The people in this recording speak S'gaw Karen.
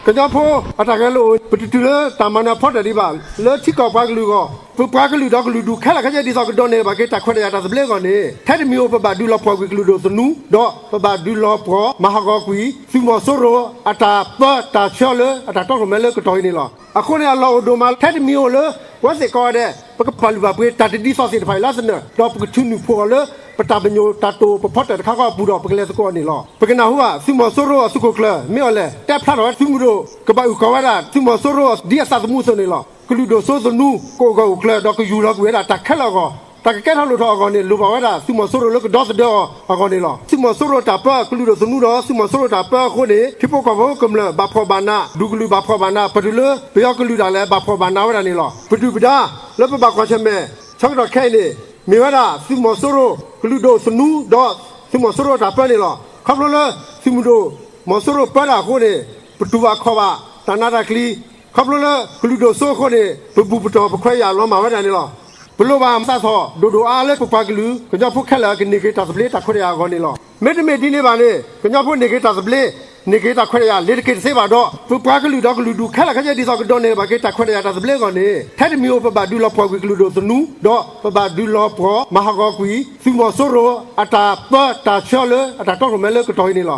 ကညီဖိအတၢ်ဂဲၤလိာ်အိၣ် ပတတုၤလၢတၢ်မၤနၢၤဖီတၢၣ်ဒံးဘၣ် လၢထံကီၢ်ပှၤကလုာ်အဂီၢ်, ပပှၤကလုာ်ဒီးကလုာ်ဒူၣ်ခဲလၢာ်ခဲဆ့ ဒ်သိးကဒိးန့ၢ်ဘၣ်က့ၤတၢ်ခွဲးတၢ်ယာ်တၢ်သဘျ့အဂီၢ်န့ၣ် ထဲတမံၤဧိၤပဘၣ်ဒုးလီၤပှီၢ်ကွံာ်ကလုာ်ဒူၣ်သနူ, ဒီးပဘၣ်ဒုးလီၤပှီၢ်မၤဟးဂီၤကွံာ် သုးမီၤစိရိၤအတၢ်ပၢတၢ်ဆှၢလၢအတၢ်တီခိၣ်ရိၣ်မဲလၢကတီၢ်အံၤန့ၣ်လီၤ. အဃိန့ၣ် အလီၢ်အိၣ်ဒိၣ်မး ထဲတမံၤဧိၤလၢ ပဝဲသ့ၣ်ကိးဂၤဒဲး ပကပာ်လုၢ်ပာ်ပှ့ၤတၢ်တဒ်သိးသ့ၣ်တဖၣ်အံၤလၢအသနၢၣ် ဒီးပကထုးနုာ်ဖှိၣ်အီၤလၢ ပတၢ်ပညိၣ်တၢ်တိာ်ပဖီတၢၣ်တခါဃီအပူၤဒီး ပကလဲၤသကိးအီၤန့ၣ်လီၤ. ပကနၢ်ဟူဘၣ် သုးမီၤစိရိၤအသုးခိၣ်ကျၢၢ် မ့ၢ်အီၤလဲၣ် တဲဖျါထီၣ်ဝဲသုးမုၢ်ဒိၣ် ကဘၣ်အုၣ်ကီၤဝဲဒၣ် သုးမီၤစိရိၤဒ်အသးသမူအသိးန့ၣ်လီၤ. ကလုာ်ဒိၣ်စိသနူ ကအိၣ်ဂၢၢ်အိၣ်ကျၢၤ ဒီးကယူၢ်လီၤကွံာ်ဝဲဒၣ်တၢ်ခဲလၢာ်အဂီၢ်, တၢ်ကကဲထီၣ်လိၣ်ထီၣ်အဂီၢ်န့ၣ် လိၣ်ဘၣ်ဝဲဒၣ်သုးမီၤစိရိၤလၢကဒီသဒၢအီၤအဂီၢ်န့ၣ်လီၤ. သုးမီၤစိရိၤတၢ်ပၢ ကလုာ်ဒိၣ်သနူဒီး သုးမီၤစိရိၤတၢ်ပၢအဃိန့ၣ် ထံဖိကီၢ်ဖိကမျၢၢ်ဘၣ်ဖှီၣ်ဘၣ်နး, ဒူကလုာ်ဘၣ်ဖှီၣ်ဘၣ်နး, ပတုၤလၢပယီၤကလုာ်ဒၣ်လဲာ် ဘၣ်ဖှီၣ်ဘၣ်နးဝဲဒၣ်န့ၣ်လီၤ. ပဒုၣ်ပဒါလၢပဘၣ်ကွၢ်ဆၢၣ်မဲာ် ဆၢကတီၢ်ခဲအံၤန့ၣ် မ့ၢ်ဝဲဒၣ်သုးမီၤစိရိၤ ကလုာ်ဒိၣ်သနူဒီး သုးမီၤစိရိၤတၢ်ပၢန့ၣ်လီၤ. ခီဖျိလၢ သုးမုၢ်ဒိၣ်မီၤစိရိၤပၢတၢ်အဃိန့ၣ် ပတူၢ်ဘၣ်ခီၣ်ဘၣ်တၢ်နးတၢ်ကျံၤ, ခီဖျိလၢကလုာ်ဒိၣ်စိအဃိန့ၣ် ပဘူၣ်ပတီၢ်ပခွဲးယာ်လီၤမၢ်ဝဲဒၣ်န့ၣ်လီၤ. ပလိၣ်ဘၣ်သးထီၣ်ဒိၣ်ဒိၣ်အါအါလၢပပှၤကလုာ် ကညီဖိခဲလၢာ်ကန့ၢ်က့ၤတၢ်သဘျ့တၢ်ခွဲးတၢ်ယာ်အဂီၢ်န့ၣ်လီၤ. မ့တမ့ၢ်ဒ်န့ၣ်ဘၣ်န့ၣ် ကညီဖိန့ၢ်က့ၤတၢ်သဘျ့ န့ၢ်က့ၤတၢ်ခွဲးတၢ်ယာ် လ့ၤတက့ၤတသ့ဘၣ်ဒီး ပပှၤကလုာ်ဒီးကလုာ်ဒူၣ်ခဲလၢာ်ခဲဆ့ ဒ်သိးကဒိးန့ၢ်ဘၣ်က့ၤတၢ်ခွဲးတၢ်ယာ်တၢ်သဘျ့အဂီၢ်န့ၣ် ထဲတမံၤဧိၤပဘၣ်ဒုးလီၤပှီၢ်ကွံာ်ကလုာ်ဒိၣ်သနူ, ဒီးပဘၣ်ဒုးလီၤပှီၢ်မၤဟးဂီၤကွံာ် သုးမီၤစိရိၤအတၢ်ပၢတၢ်ဆှၢလၢအတၢ်တီခိၣ်ရိၣ်မဲလၢကတီၢ်အံၤန့ၣ်လီၤ.